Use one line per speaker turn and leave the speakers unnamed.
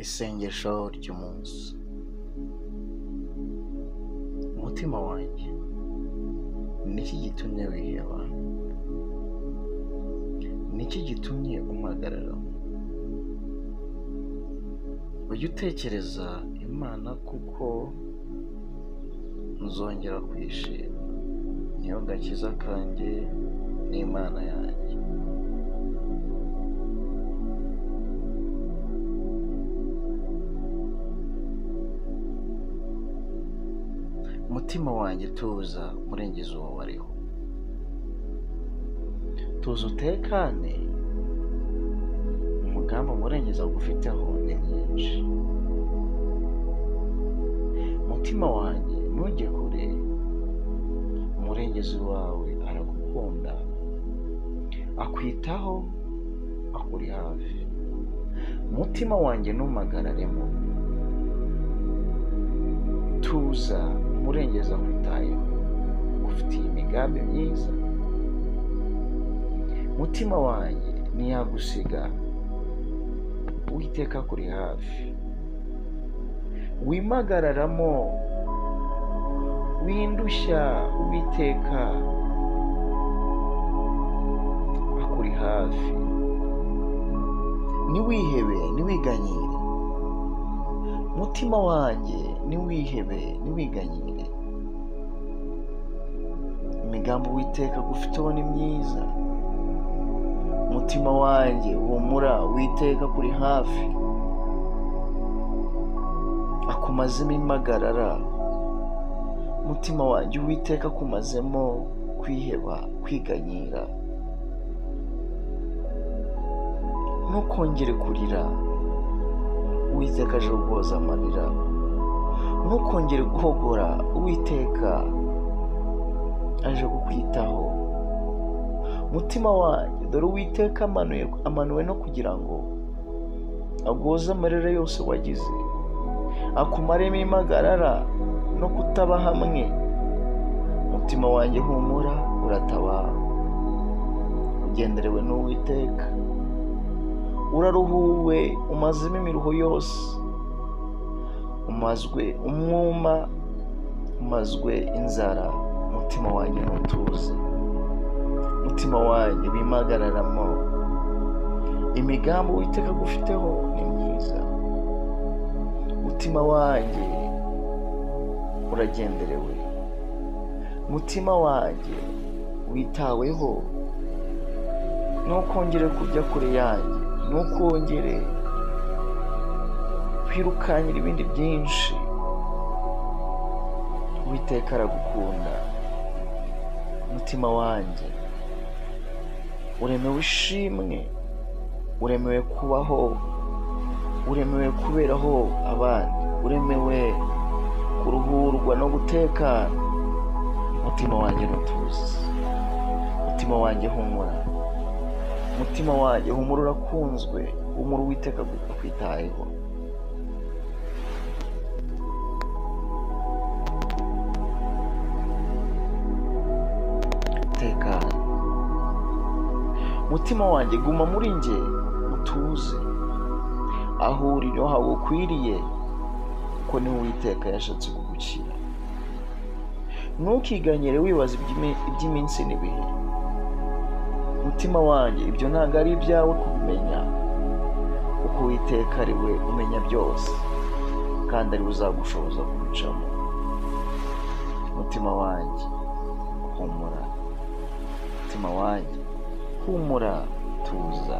Isengesho ry'umunsi. Umutima wanjye, ni iki gitumye wiheba? Ni iki gitumye umpagarara? Ujye utekereza Imana kuko nzongera kuyishima, niyo gakiza kanjye n'Imana yanjye. Umutima wanjye tuza, murengezi uwo wariho, tuza utekane, umugambi umurengezi agufiteho ni mwinshi. Mutima wanjye ntujye kure, umurengezi wawe aragukunda, akwitaho, akuri hafi. Mutima wanjye ntumpagararemo, tuza, umurengezi akwitayeho, agufitiye imigambi myiza. Mutima wanjye ntiyagusiga, Uwiteka akuri hafi. Wimagararamo, windushya, Uwiteka akuri hafi. Ntiwihebe, ntiwiganyire. Mutima wanjye ntiwihebe, ntiwiganyire. Imigambi Uwiteka agufiteho ni myiza. Mutima wanjye humura, Uwiteka akuri hafi, akumazemo impagarara. Mutima wanjye Uwiteka akumazemo kwiheba, kwiganyira. Ntukongere kurira, Uwiteka aje kuguhoza amarira. Ntukongere guhogora, Uwiteka aje kukwitaho. Mutima wanjye dore Uwiteka amanuwe no kugira ngo aguhoze amarira yose wagize, akumaremo impagarara no kutaba hamwe. Mutima wanjye humura, uratabawe, ugenderewe n'Uwiteka, uraruhuwe, umazemo imiruho yose, umazwe umwuma, umazwe inzara. Mutima wanjye ntutuze, mutima wanjye wimagararamo, imigambi Uwiteka agufiteho ni myiza. Mutima wanjye uragenderewe, mutima wanjye witaweho. Ntukongere kujya kure yanjye, ntukongere kwirukanyira ibindi byinshi. Uwiteka aragukunda. Mutima wanjye uremewe ishimwe, uremewe kubaho, uremewe kuberaho abandi, uremewe kuruhurwa no gutekana. Mutima wanjye ntutuze, mutima wanjye humura, mutima wanjye humura, urakunzwe, humura, Uwiteka akwitayeho. Tekana mutima wanjye, guma muri njye utuze, aho uri niho hagukwiriye, kuko niho Uwiteka yashatse kugukira. Ntukiganyire wibaza iby'iminsi n'ibihe. Mutima wanjye ibyo ntabwo ari ibyawe kubimenya, kuko Uwiteka ari we umenya byose, kandi ari we uzagushoboza kubicamo. Mutima wanjye humura, mutima wanjye humura, tuza.